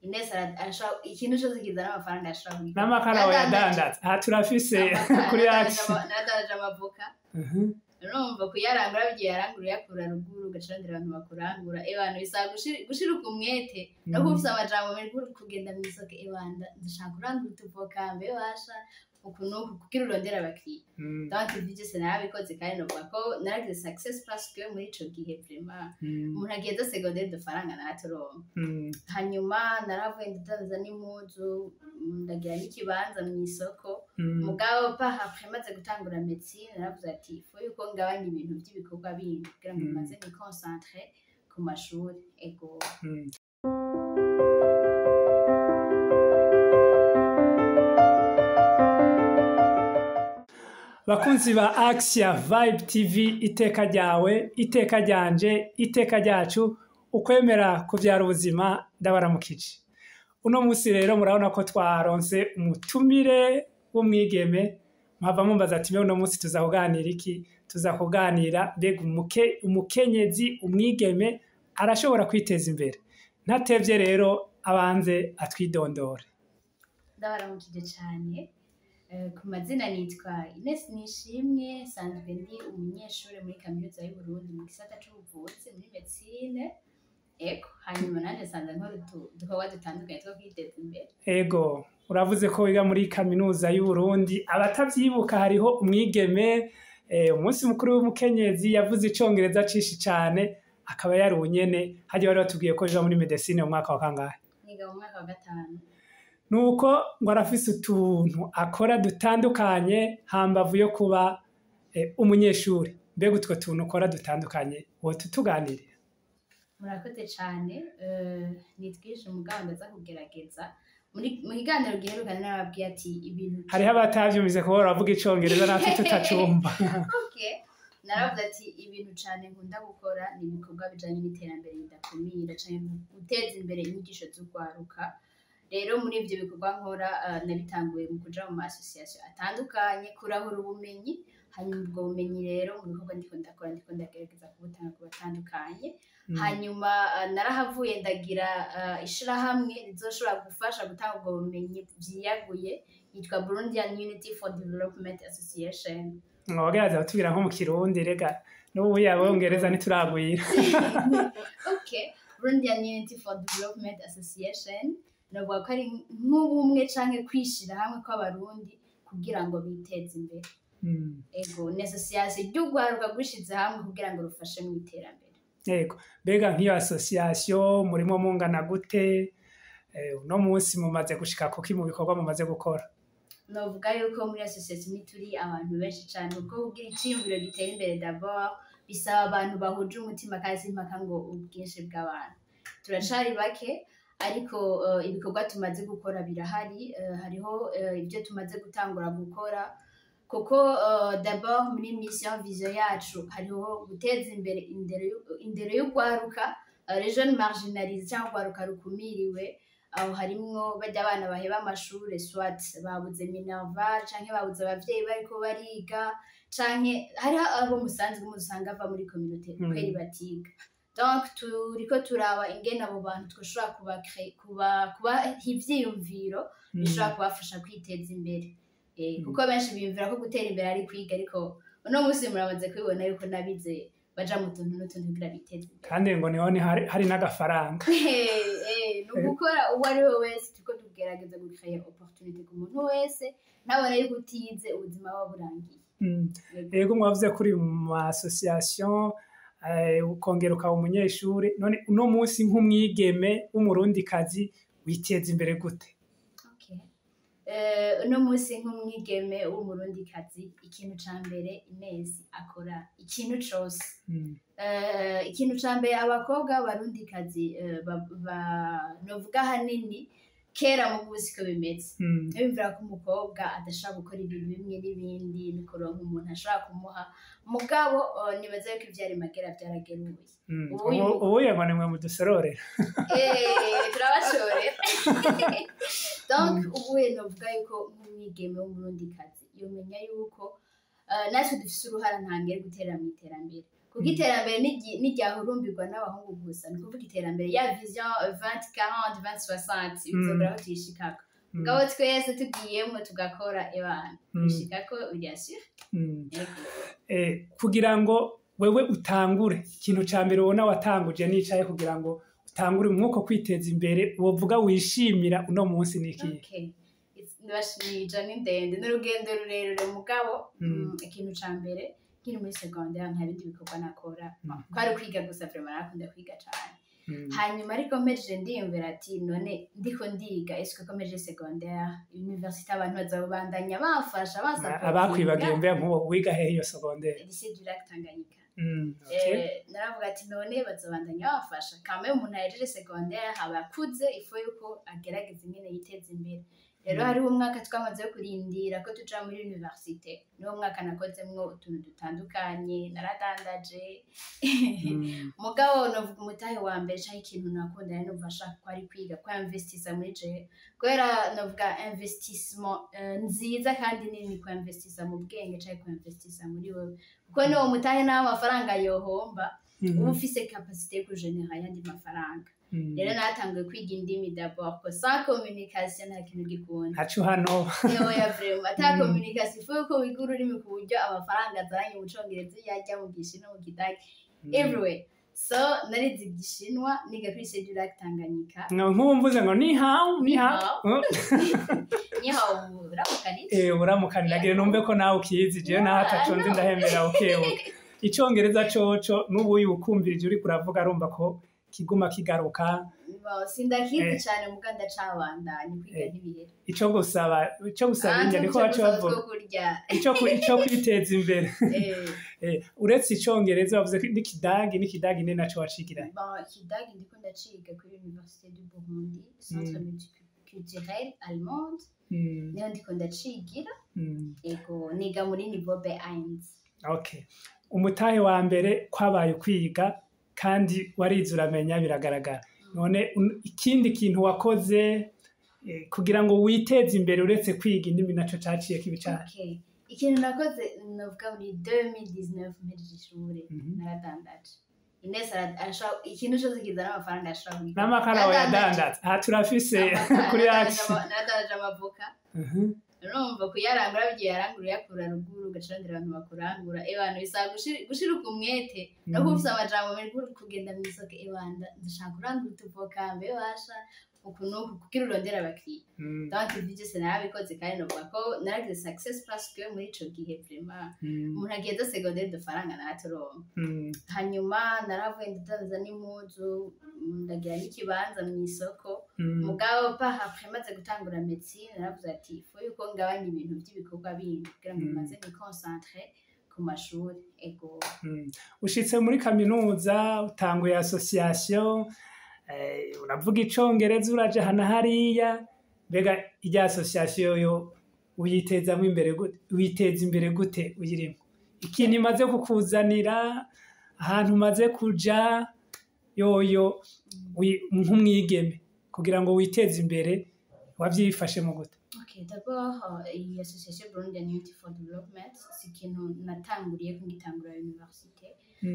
Ines arashobora ikintu cyose kizana amafaranga, ashobora kugikora. N'amakara wayadandaza aha turafise kuri Action. Naradandaje amavoka. Urumva kuyarangura bigiye, yarangura uyakura ruguru, ugaca urondera abantu bakurangura. Ebana, bisaba gushira umwete no kuba ufise amajambo menshi, kugenda mw'isoko: "Ebana, ndashaka kurangura utuvoka, mbe basha uku n'uku," kugira urondere abakiriya. Donc ivyo vyose narabikoze, kandi novuga ko naragize success, parce que muri ico gihe vraiment umuntu ageze secondaire udufaranga naraturonka. Hanyuma naravuye ndadandaza n'impuzu, ndagira n'ikibanza mw'isoko. Mugabo par après, maze gutangura médecine, naravuze ati faut yuko ngabanya ibintu vy'ibikorwa bindi kugira ngo maze ni concentre ku mashuri, ego. Bakunzi ba Axia Vibe TV, iteka ryawe, iteka ryanje, iteka ryacu, ukwemera kuvyara ubuzima, ndabaramukije. Uno munsi rero murabona ko twaronse umutumire w'umwigeme. Mpava mumbaza ati: "Mbe uno munsi tuza kuganira iki?" Tuza kuganira mbega umukenyezi, umwigeme arashobora kwiteza imbere? Ntatevye rero, abanze atwidondore. Ndabaramukije cane. Ku mazina nitwa Ines Nishimwe, nsanzwe ndi umunyeshuri muri Kaminuza y'Uburundi mu gisata c'ubuvuzi, muri médecine, ego. Hanyuma nanje nsanzwe nkora udukorwa dutandukanye two kwiteza imbere. Ego, uravuze ko wiga muri Kaminuza y'Uburundi. Abatavyibuka, hariho umwigeme umunsi mukuru w'umukenyezi yavuze icongereza cinshi cane, akaba yari unyene harya bari batubwiye ko yiga muri médecine mu mwaka wa kangahe? Niga mu mwaka wa gatanu. Nuko ngo arafise utuntu akora dutandukanye hambavu yo kuba umunyeshuri. Mbega utwo tuntu ukora dutandukanye wotutuganirira? Murakoze cane. Ni twinshi, mugabo ndaza kugerageza. Mu kiganiro giherukana narababwiye ati ibintu Hariho abatavyumvise kuba baravuga icongereza natwe tutacumva. Okay. Naravuze ati ibintu cane nkunda gukora ni ibikorwa bijanye n'iterambere ridakumira canke guteza imbere inyigisho z'urwaruka. Rero muri ivyo bikorwa nkora, nabitanguye mu kuja mu ma association atandukanye kurahura ubumenyi. Hanyuma ubwo bumenyi rero, mu bikorwa ndiko ndakora, ndiko ndagerageza kubutanga ku batandukanye. Hanyuma narahavuye ndagira ishirahamwe rizoshobora gufasha gutanga ubwo bumenyi vyiyaguye, yitwa Burundian Unity for Development Association. Mwogerageza kutubwira nko mu Kirundi rega, n'ubu abongereza ntituragwira. Okay, Burundian Unity for Development Association, novuga ko ari nk'ubumwe canke kwishira hamwe kw'Abarundi kugira ngo biteze imbere. Ego, ni association ry'urwaruka rwishize hamwe kugira ngo rufashe mu iterambere. Yego, mbega nk'iyo association murimo mungana gute? Uno munsi mumaze gushika kuki mu bikorwa mumaze gukora? Novuga yuko muri association ntituri abantu benshi cane, kuko kugira iciyumviro gitera imbere, d'abord bisaba abantu bahuje umutima, kandi si impaka ngo ubwinshi bw'abantu. Turacari bake, ariko ibikorwa tumaze gukora birahari. Hariho ibyo tumaze gutangura gukora, kuko d'abord muri mission vision yacu hariho guteza imbere indero y'urwaruka, les jeunes marginalisés cyangwa urwaruka rukumiriwe. Aho harimwo barya abana baheba amashure, soit babuze minerval canke babuze abavyeyi bariko bariga, canke hariho abo musanzwe musanga ava muri communauté kweri batiga. Donc turiko turaba ingene abo bantu twoshobora kubaha ivyiyumviro bishobora kubafasha kwiteza imbere. Kuko benshi biyumvira ko gutera imbere ari kwiga, ariko uno munsi muramaze kubibona yuko n'abize baja mu tuntu n'utundi kugira biteze imbere. Kandi ngo niho ni hari n'agafaranga. Ni ugukora uwo ari we wese. Turiko tugerageza gucréer opportunité ku muntu wese, ntabone yuko utize ubuzima buba burangiye. Yego, mwavuze kuri mu association, ukongera ukaba umunyeshuri. None uno munsi nk'umwigeme w'Umurundikazi witeza imbere gute? Okay. Uno munsi nk'umwigeme w'Umurundikazi, ikintu ca mbere Ines akora, ikintu cose, ikintu ca mbere abakobwa b'Abarundikazi, novuga ahanini kera mu siko bimeze, biyumvira ko umukobwa adashobora gukora ibintu bimwe n'ibindi, ni kuronka umuntu ashobora kumuha. Mugabo nibaza yuko ivyari magera vyarageruye. Ubu ngo nimwe mudusororera. Turabashorera. Donc ubu novuga yuko nk'umwigeme w'Umurundikazi yomenya yuko natwe dufise uruhara ntangere guterera mu iterambere, kuko Kuko iterambere ntiryahurumbirwa n'abahungu gusa. Ni ukuvuga iterambere ya vision 2040, 2060, bizogera aho tuyishikako. Mugabo twese tugiyemwo tugakora, ebana, tuyishikako, bien sûr. Yego. Kugira ngo wewe utangure, ikintu ca mbere ubona watanguje nicaye kugira ngo utangure umwuka kwiteza imbere, wovuga wishimira uno munsi ni ikihe? Okay. Nibashinija ni ndende, n'urugendo rurerure, mugabo ikintu ca mbere, nkiri muri secondaire nta bindi bikorwa nakora, kwari kwiga gusa. Vraiment narakunda kwiga cane. Hanyuma ariko mpejeje ndiyumvira ati: none ndiko ndiga, est-ce ko mpejeje secondaire, université, abantu bazobandanya bamfasha, bansupportinga? Abakwibagiye, mbe nk'uwo wiga hehe iyo secondaire? Lycée du Lac Tanganyika. Okay. Naravuga ati: none bazobandanya bamfasha? Kame umuntu ahejeje secondaire aba akuze, il faut yuko agerageza ingene yiteza imbere. Rero hariho umwaka twamaze kurindira ko tuja muri université, niwo mwaka nakozemwo utuntu dutandukanye, naradandaje. Mugabo novuga umutahe wa mbere canke ikintu nakunda nari numva nshaka ko ari kwiga, ko investisa muri jewe, kubera novuga investissement nziza kandi nini ku investisa mu bwenge canke ku investisa muri wewe, kuko niwo mutahe n'aho amafaranga yohomba, uba ufise capacité yo kugenera ayandi mafaranga. Rero natanguye kwiga indimi d'abord, ko sans communication nta kintu gikunda. Ntaco hano. Oya, vraiment, ata communication. Il faut ko wiga ururimi ku buryo amafaranga azanye mu Congereza yajya mu Gishinwa, mu Kidage, everywhere. So narize Igishinwa niga kuri Lycée du Lac Tanganyika. Nk'ubu mvuze ngo ni hao, ni hao. Ni hao, uramukanije. Uramukanira, gira numve ko nawe ukizi. Jewe nawe ataco nzi, ndahemera bukebuke. Icongereza coco n'ubu uyu ukumvirije uriko uravuga, arumva ko kiguma kigaruka. Bon, sindakizi cane, muga ndacabandanya kwiga, ntibihera. Ico gusaba Ah, injya niko baca bavuga. Two kurya. Ico kwiteza imbere. Uretse Icongereza, bavuze ko n'Ikidagi ni naco wacigira? Bon, Ikidagi ndiko ndaciga kuri Université du Burundi, Centre Multiculturel Allemande. Niho ndiko ndacigira. Ego, niga muri niveau B1. Okay. Umutahe wa mbere kwabaye kwiga, kandi warize uramenya, biragaragara. None ikindi kintu wakoze kugira ngo witeze imbere uretse kwiga indimi, naco caciye kiba icahe? Okay. Ikintu nakoze, novuga muri 2019 mpejeje ishure, naradandaje. Ines arashobora ikintu cyose kizana amafaranga, ashobora kugikora. N'amakara? Naradandaje. Wayadandaza aha turafise Amakara, kuri naradandaje action. Naradandaje amavoka. Urumva kuyarangura bigiye, yarangura uyakura ruguru, ugaca urondera abantu bakurangura. Ebana, bisaba gushirika umwete no kuba ufise amajambo menshi, kugenda mw'isoko: ebana, ndashaka kurangura utuvoka, mbe basha uku n'uku, kugira urondere abakiriya. Donc ivyo vyose narabikoze, kandi novuga ko naragize success, parce que muri ico gihe vraiment umuntu ageze secondaire udufaranga naraturonka. Hanyuma naravuye ndadandaza n'impuzu, ndagira n'ikibanza mw'isoko. Mugabo par après, maze gutangura médecine, naravuze ati faut yuko ngabanya ibintu vy'ibikorwa bindi kugira ngo maze niconcentre ku mashuri. Ego. Ushitse muri kaminuza, utanguye association, uravuga Icongereza, uraja hana hariya. Mbega irya association yo uyitezamwo imbere gute, witeza imbere gute uyirimo? Ikintu imaze kukuzanira, ahantu umaze kuja, yoyo nk'umwigeme kugira ngo witeze imbere wavyifashemo gute? Okay, d'abord, iyi association Burundian Youth for Development si ikintu natanguriye ko ngitangura université,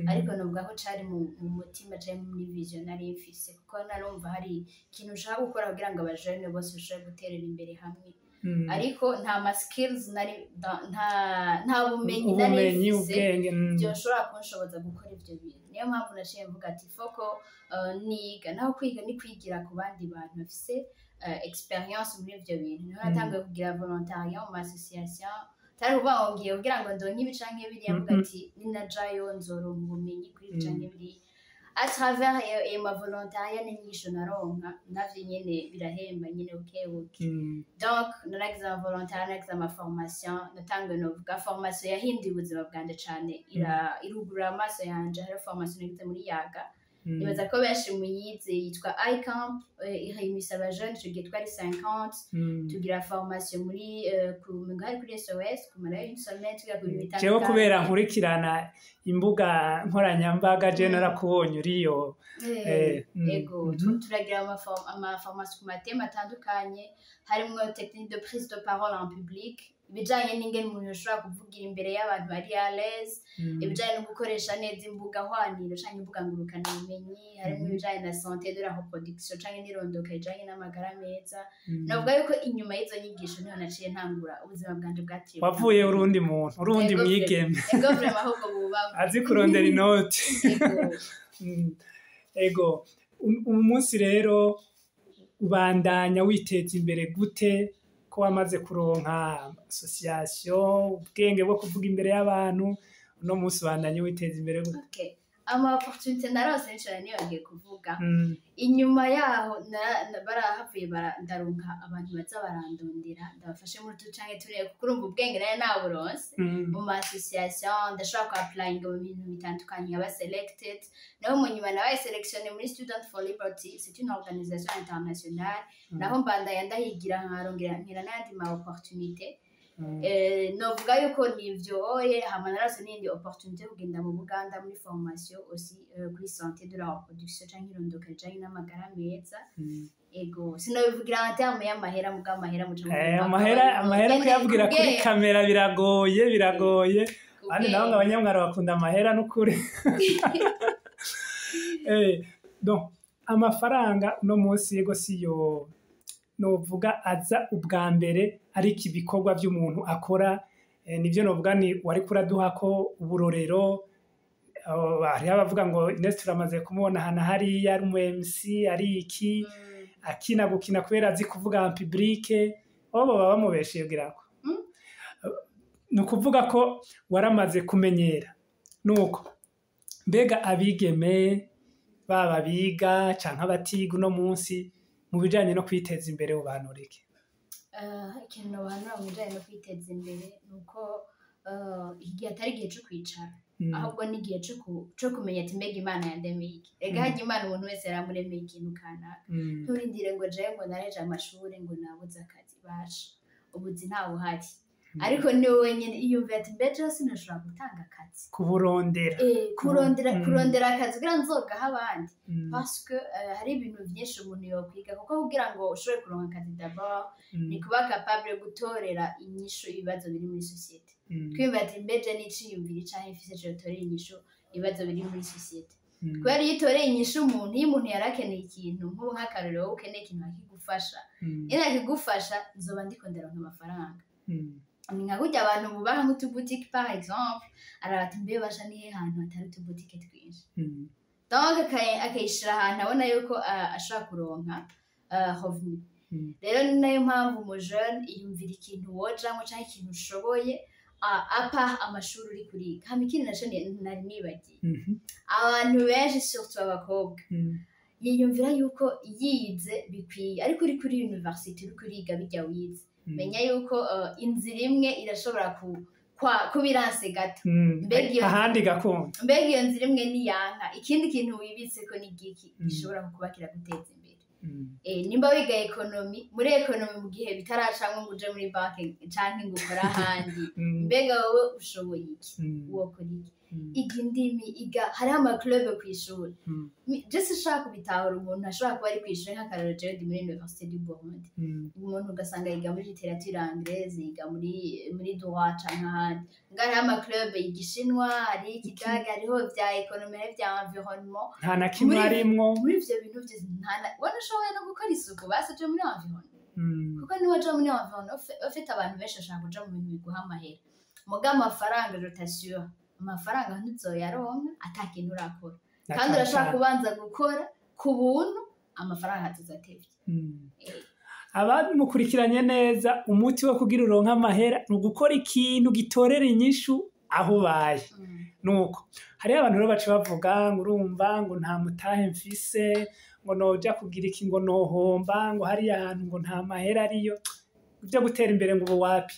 ariko novuga ko cari mu mutima, cari muri vision nari mfise, kuko narumva hari ikintu nshaka gukora kugira ngo abajene bose bashobore guterera imbere hamwe. Ariko nta ma skills nari nta bumenyi nari ubumenyi mfise ubwenge. byoshobora kunshoboza gukora ivyo bintu. Niyo mpamvu naciye mvuga ati faut ko niga, naho kwiga ni kwigira ku bandi bantu bafise experience muri ivyo bintu. Niho natanguye kugira volontariat mu association, atari kuvuga ngo ngiye kugira ngo ndonke ibi canke biriya, mvuga ati ninajayo nzoronka ubumenyi kuri ibi canke biriya. À travers ayo ma volontariat n'inyigisho naronka, navyo nyene birahemba nyene bukebuke. Donc naragize ama volontariat, naragize ama formation. Natanguye, novuga formation yahinduye ubuzima bwanje cane, irugurura amaso yanje. Hariho formation nagize muri Yaga, nibaza ko benshi muyizi, yitwa iCamp, iremisa abajene. Ico gihe twari 50. Tugira formation muri ku hari kuri SOS, kumara une semaine tugira ku bintu Jewe bitandukanye. kubera nkurikirana imbuga nkoranyambaga, je narakubonye uriyo. Ego. Turagira ama formation ku ma thèmes atandukanye, harimwo technique de prise de parole en public. Ibijanye n'ingene umuntu ashobora kuvugira imbere y'abantu bari à l'aise, ibijanye no gukoresha neza imbuga hwaniro canke imbuga ngurukanabumenyi, harimo ibijanye na santé de la reproduction canke n'irondoka rijanye n'amagara meza. Navuga yuko inyuma y'izo nyigisho niho naciye ntangura ubuzima bwanje bwateye Wavuye urundi muntu, urundi Ego. mwigeme. Ego vraiment, ahubwo bubaho. Azi kurondera inoti. Ego. Ego. Uyu munsi rero ubandanya witeza imbere gute, ko wamaze kuronka association, ubwenge bwo kuvuga imbere y'abantu? Uno munsi ubandanya witeza imbere gute? Okay. Ama opportunité narose nicara nibagiye kuvuga. Inyuma yaho barahavuye ndaronka abantu baza barandondera, ndabafashe muri tu canke turiya, kuko urumva ubwenge nayo naburonse mu ma association, ndashobora ku applyinga mu bintu bitandukanye, nkaba selected. Naho mu nyuma nabaye sélectionné muri Student for Liberty, c'est une organisation internationale. Naho mbandanya ndahigira, nkarongera nkera n'ayandi ma opportunité. Novuga yuko nivyo oye. Hama narose n'iyindi opportunité yo kugenda mu Buganda muri formation aussi, kuri santé de la reproduction canke irondoka rijanye n'amagara meza. Ego, sinobivugira en terme y'amahera, muga amahera muca muvyumva ko Amahera, amahera nyene kuyavugira kuri kubwenge. kamera biragoye, biragoye. Abandi nabo ngo Kubwenge. abanyamwaro bakunda amahera n'ukuri. Donc amafaranga uno munsi, yego, siyo novuga aza ubwa mbere, ariko ibikorwa by'umuntu akora, nivyo novuga ni wariko uraduha ko uburorero. Hariho abavuga ngo Ines turamaze kumubona ahantu hariya ari umu MC, ari iki, akina gukina kubera azi kuvuga en public, bo baba bamubeshe ko ni ukuvuga ko waramaze kumenyera. Nuko mbega abigeme, baba biga canke abatiga, uno munsi mu bijanye no kwiteza imbere ubanura iki? Ikintu nobahanura mu bijanye no kwiteza imbere ni uko iki gihe atari igihe co kwicara, ahubwo ni igihe co kumenya ati: "Mbega Imana yandemeye iki?" Rega harya Imana umuntu wese yaramuremeye ikintu kanaka. Nturindire ngo jewe ngo nareje amashure ngo nabuze akazi. Basha, ubuzi ntabuhari, ariko ni wowe nyene iyumvira ati: "Mbe jewe sinashobora gutanga akazi?" Kuburondera. Kurondera, kurondera akazi kugira nzogaha abandi, parce que hari ibintu vyinshi umuntu yokwiga, kuko kugira ngo ushobore kuronka akazi, d'abord ni kuba capable gutorera inyishu ibibazo biri muri société. Kwiyumvira ati: "Mbeje n'iciyumviro icahe mfise cotorera inyishu ibibazo biri muri société?" Kubera iyo utoreye inyishu umuntu, iyo umuntu yarakeneye ikintu, nk'ubu nk'akarorero, wowe ukeneye ikintu akigufasha, iyo nakigufasha nzoba ndiko ndaronka amafaranga. Ni nka kurya abantu bubaha nk'utubutike par exemple, araba ati: "Mbe basha nihe hantu hatari utubutike twinshi?" Donc akayishira ahantu abona yuko ashobora kuronka revenu. Rero ni nayo mpamvu umujeune iyumvira ikintu wojamwo canke ikintu ushoboye à part amashuri uri kuriga. Hama ikindi naco nari nibagiye, abantu benshi, surtout abakobwa, yiyumvira yuko yize bikwiye, ariko uri kuri university uri kuriga bijya wize, menya yuko inzira imwe irashobora kuba iranse gato. Ahandi gakunda. Mbega iyo nzira imwe niyanka, ikindi kintu wibitse ko ni giki gishobora kukuba kiraguteza imbere? Nimba wiga économie, muri économie mu gihe bitaracamwo ngo uje muri banki canke ngo ukore ahandi, mbega wowe ushoboye iki? Wokora iki? Iga indimi, iga, hariho amaclub kw'ishuri. Je sinshaka kubitahura, umuntu ashobora kuba ari kw'ishure, nk'akarorero jewe ndi muri Université du Burundi, umuntu ugasanga yiga muri littérature anglaise, yiga muri droit canke ahandi, nga hariho amaclub igishinwa, hariho ikidage, hariho vya économie, hariho vya environnement. Nta na kimwe arimwo. Muri ivyo bintu vyose ubona ushoboye no gukora isuku, basi uje muri environnement, kuko niwaja muri environnement, ufite abantu benshi bashaka kuja mu bintu biguha amahera, muga amafaranga, je t'assure, amafaranga ntuzoyaronka ata kintu urakora. Na Kandi cane urashobora cane. kubanza gukora ku buntu, amafaranga atazatevye. Abamukurikiranye neza, umuti wo kugira uronke amahera ni ugukora ikintu gitorera inyishu aho ubaye. Nuko hariho abantu rero baca bavuga ngo urumva ngo nta mutahe mfise, ngo noja kugira iki, ngo nohomba, ngo hariya hantu ngo nta mahera ariyo, ibyo gutera imbere ngo ubu wapi.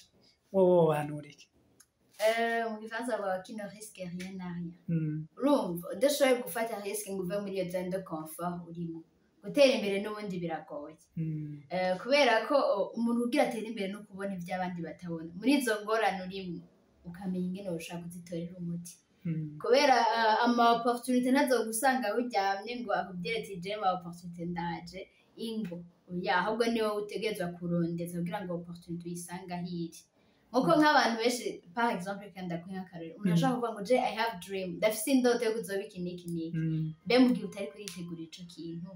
Wowe wobanura iki? Mu gifaransa bavuga: "Qui ne risque rien n'a rien." Urumva udashoboye gufata risque ngo uve muri iyo zone de confort urimo, gutera imbere n'ubundi biragoye. Kubera ko umuntu ugira atere imbere no kubona ibyo abandi batabona muri izo ngorane urimo, ukamenya ingene woshobora kuzitorera umuti. Kubera ama opportunité ntazogusanga aho uryamye ngo akubwire ati: "Je ama opportunité ndaje ingo." Oya, ahubwo ni wowe utegerezwa kurondeza kugira ngo opportunité uyisange aho iri. Nkuko nk'abantu benshi, par exemple, kandi ndakuha akarorero, umuntu ashobora kuvuga ngo je I have dream, ndafise indoto yo kuzoba iki n'iki n'iki. Mbe mu gihe utari kuritegura ico kintu,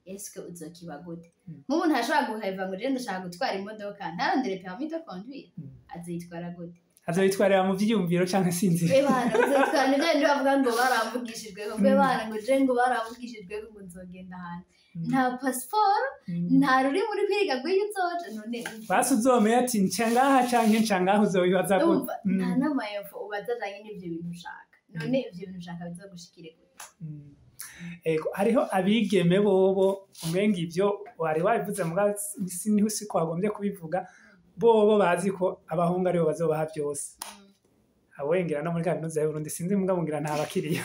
eske uzokiba gute? Nk'umuntu ashobora guheva ngo je ndashaka gutwara imodoka, ntarondere permis de conduire, azoyitwara gute? Azoyitwarira mu vyiyumviro canke sinzi. Be bana, uzoyitwara nivyo bindi bavuga ngo baramvugishijweko, mbe bana, ngo je ngo baramvugishijweko ngo nzogenda ahantu, nta pasiporo, nta rurimi uri kwiga rw'iyo uzoja none. Basi uzomenya ati nca ngaha canke nca ngaha, uzobibaza gute? Urumva, nta n'amayefo ubaza ajanye n'ivyo bintu ushaka. None ivyo bintu ushaka bizogushikire gute? Ego, hariho abigeme bobo umenga ivyo wari wabivuze, muga niho siko wagombye kubivuga. Bobo bazi ko abahungu aribo bazobaha vyose. Awengera no muri kaminuza y'Uburundi, sinzi, muga ngira nta bakiriya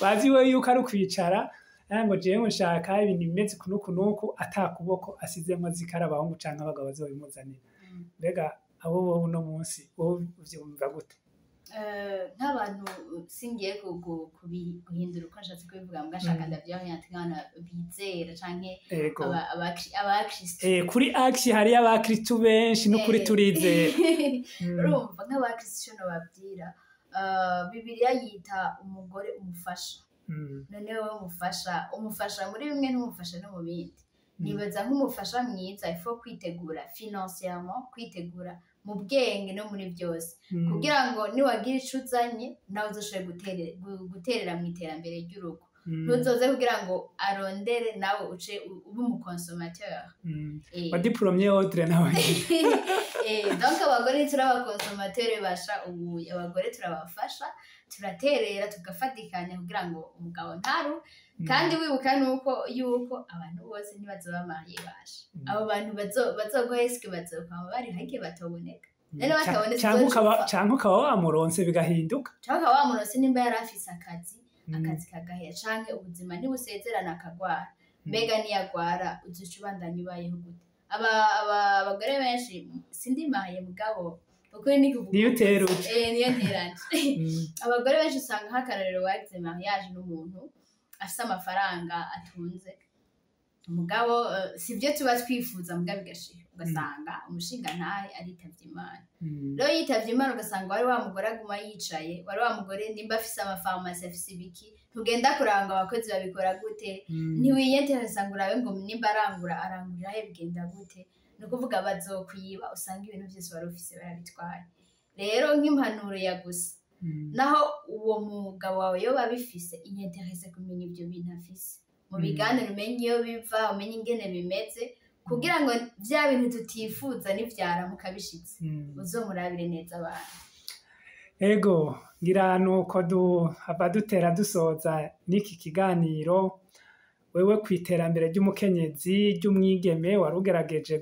bazi we yuko ari ukwicara ngo jewe nshaka ibintu bimeze uku n'uku n'uku, ata kuboko asizemwo zikara, abahungu canke abagabo bazobimuzanira. Mbega abo bobo uno munsi wowe uvyumva gute? Nk'abantu singiye guhindura uko nshatse kubivuga, mbwa shaka ndavyoriente nk'abantu bizera canke abakristo. Kuri Action hariyo abakristu benshi, n'ukuri turizera. Urumva, nk'abakristo ico nobabwira, Bibiliya yita umugore umufasha. None wowe umufasha muri bimwe, ntumufasha no mu bindi. Nibaza nk'umufasha mwiza il faut kwitegura financièrement, kwitegura mu bwenge no muri byose, kugira ngo niwagira ico uzanye nawe uzoshobore guterera mu iterambere ry'urugo. Ntuzoze kugira ngo arondere, nawe uce ube umu consommateur. Wadiplomye Audrey nawe. Donc abagore turi aba consommateur basha. Ubu abagore turabafasha, turaterera, tugafatikanya kugira ngo umugabo ntaru. Kandi wibuka nuko yuko abantu bose ntibazoba mariye basha. Abo bantu bazoguha eske bazokwama bari hake batoboneka? Rero batabonetse uzocupfa. Canke ukaba wamuronse bigahinduka. Canke ukaba wamuronse, nimba yari afise akazi, akazi kagahera, canke ubuzima ntibusezerana, akagwara. Mbega niyagwara uzoca ubandanya ubayeho gute? Abagore benshi, sindimaye mugabo ukuri ni kuvuga. Niyo uteruje. Niyo nteranje. Abagore benshi usanga, nk'akarorero, wagize mariage n'umuntu afise amafaranga, atunze, mugabo sivyo tuba twifuza, mugabo bigashika ugasanga umushinga ntahe aritavye Imana. Rero yitavye Imana, ugasanga wari wa mugore aguma yicaye, wari wa mugore nimba afise amafarumasi, afise ibiki, ntugenda kuranga abakozi babikora gute, ntiwiyenteresa ngo urabe ngo nimba arangura, arangurira he, bigenda gute. Ni ukuvuga bazokwiba, usanga ibintu vyose wari ufise barabitwaye. Rero nk'impanuro ya gusa, naho uwo mugabo wawe yoba abifise, inyenterese kumenya ivyo bintu afise, mu biganiro umenye iyo biva, umenye ingene bimeze, kugira ngo vya bintu tutifuza nivyaramuka bishitse, uzomurabire neza abantu. Ego, ngira nuko duhava dutera dusoza n'iki kiganiro. Wewe ku iterambere ry'umukenyezi, ry'umwigeme, wari ugerageje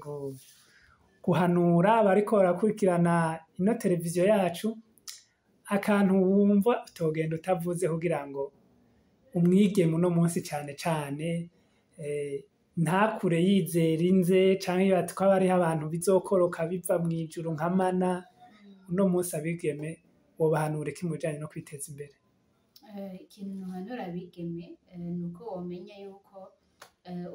guhanura abariko barakurikirana ino televiziyo yacu. Akantu wumva utogenda utavuze kugira ngo umwigeme uno munsi cane cane ntakure yizera inze, canke ko hariho abantu bizokoroka biva mw'ijuru nka mana, uno munsi abigeme wobahanura iki mu bijanye no kwiteza imbere? Ikintu ntuhanura abigeme ni uko womenya yuko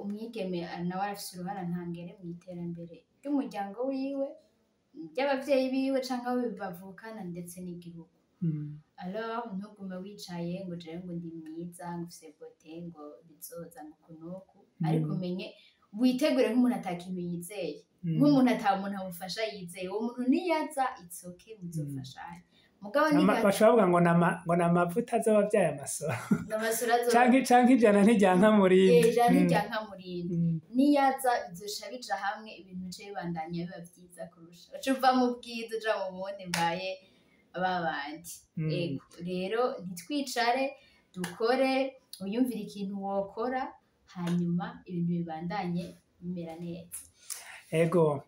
umwigeme nawe arafise uruhara ntangere mu iterambere ry'umuryango wiwe, ry'abavyeyi biwe canke abo bavukana, ndetse n'igihugu. Alors ntugume wicaye ngo jewe ngo ndi mwiza, ngo ufise beauté, ngo bizoza ngo uku n'uku, ariko umenye witegure nk'umuntu atakintu yizeye, nk'umuntu ata muntu amufasha yizeye. Uwo muntu niyaza, it's okay, muzofashanya, mugabo Baca bavuga ngo ni amavuta azoba avyaye amasoro. Amasoro azoba Canke ijana ntiryanka murindi. Ijana ntiryanka murindi. Niyaza bizosha bija hamwe, ibintu bice bibandanya biba vyiza kurusha, uca uva mu bwiza uja mu bundi, mbaye babandi. Ego, rero ntitwicare, dukore, wiyumvire ikintu wokora, hanyuma ibintu bibandanye bimera neza. Ego,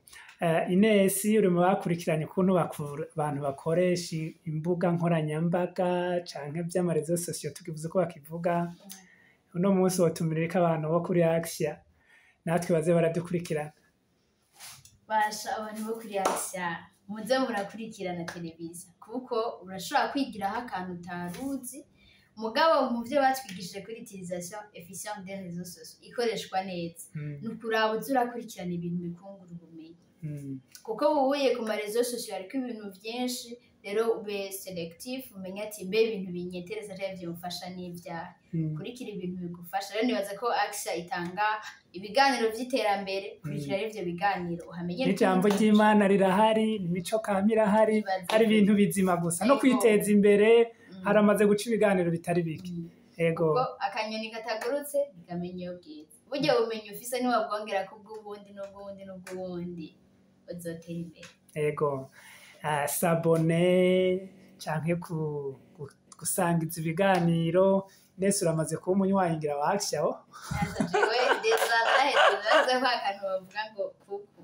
Ines, uri mu bakurikiranye ukuntu abantu bakoresha imbuga nkoranyambaga canke vy'ama réseaux sociaux, tukivuze uko bakivuga. Uno munsi wotumirireko abantu bo kuri Action natwe baze baradukurikirana. Basha, abantu bo kuri Action, muze murakurikirana televiziyo, kuko urashobora kwigiraho akantu utaruzi. Mugabo mu vyo batwigishije kuri utilisation efficiente des réseaux sociaux, ikoreshwa neza, ni ukuraba uza urakurikirana ibintu bikungura ubumenyi. Kuko ubuye ku ma réseaux sociaux hariko ibintu vyinshi. Rero ube sélectif, umenye ati: mbe ibintu binyetereza canke vyomfasha n'ivyaha? Kurikira ibintu bigufasha. Rero nibaza ko Axa itanga ibiganiro vy'iterambere. Kurikira rero ivyo biganiro, uhamenyere N'ijambo ibintu. ry'Imana rirahari, imico kama irahari. Ibaze. Hari ibintu bizima gusa no kwiteza imbere. Haramaze guca ibiganiro bitari bike. Ego. Kuko akanyoni katagurutse ntikamenya iyo bwiza. Burya bumenyi ufise niwabwongera kubw'ubundi n'ubw'ubundi n'ubw'ubundi, uzotera imbere. Ego. S'abonner canke gusangiza ibiganiro. Nese uramaze kuba umunywanyi ngira wa Action aho. Naza jewe déjà naheze, naza ko akantu bavuga ngo kuku.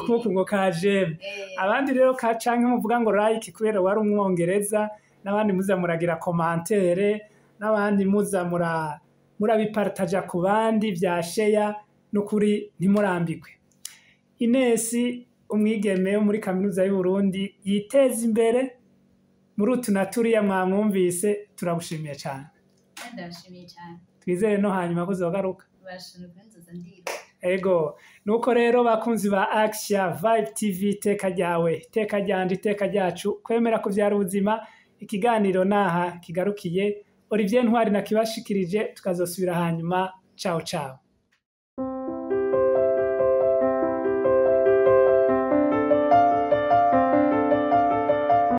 Kuku ngo ka j'aime. Abandi rero ka canke muvuga ngo like kubera wari umwongereza, n'abandi muza muragira commentaire, n'abandi muza murabipartaja ku bandi vya share. N'ukuri ntimurambirwe. Ines, umwigeme wo muri Kaminuza y'u Burundi yiteza imbere muri utu na turiya, mwamwumvise. Turagushimiye cyane. Kandi ndabashimiye cyane. Twizere no hanyuma ko uzogaruka. Bashimye kuri nzoza ndiga. Ego, nuko rero bakunzi ba Action Vibe TV, iteka ryawe, iteka ryanje, iteka ryacu, kwemera kuvyara ubuzima. Ikiganiro naha kigarukiye. Olivier Ntwari nakibashikirije, tukazosubira hanyuma. Ciao ciao.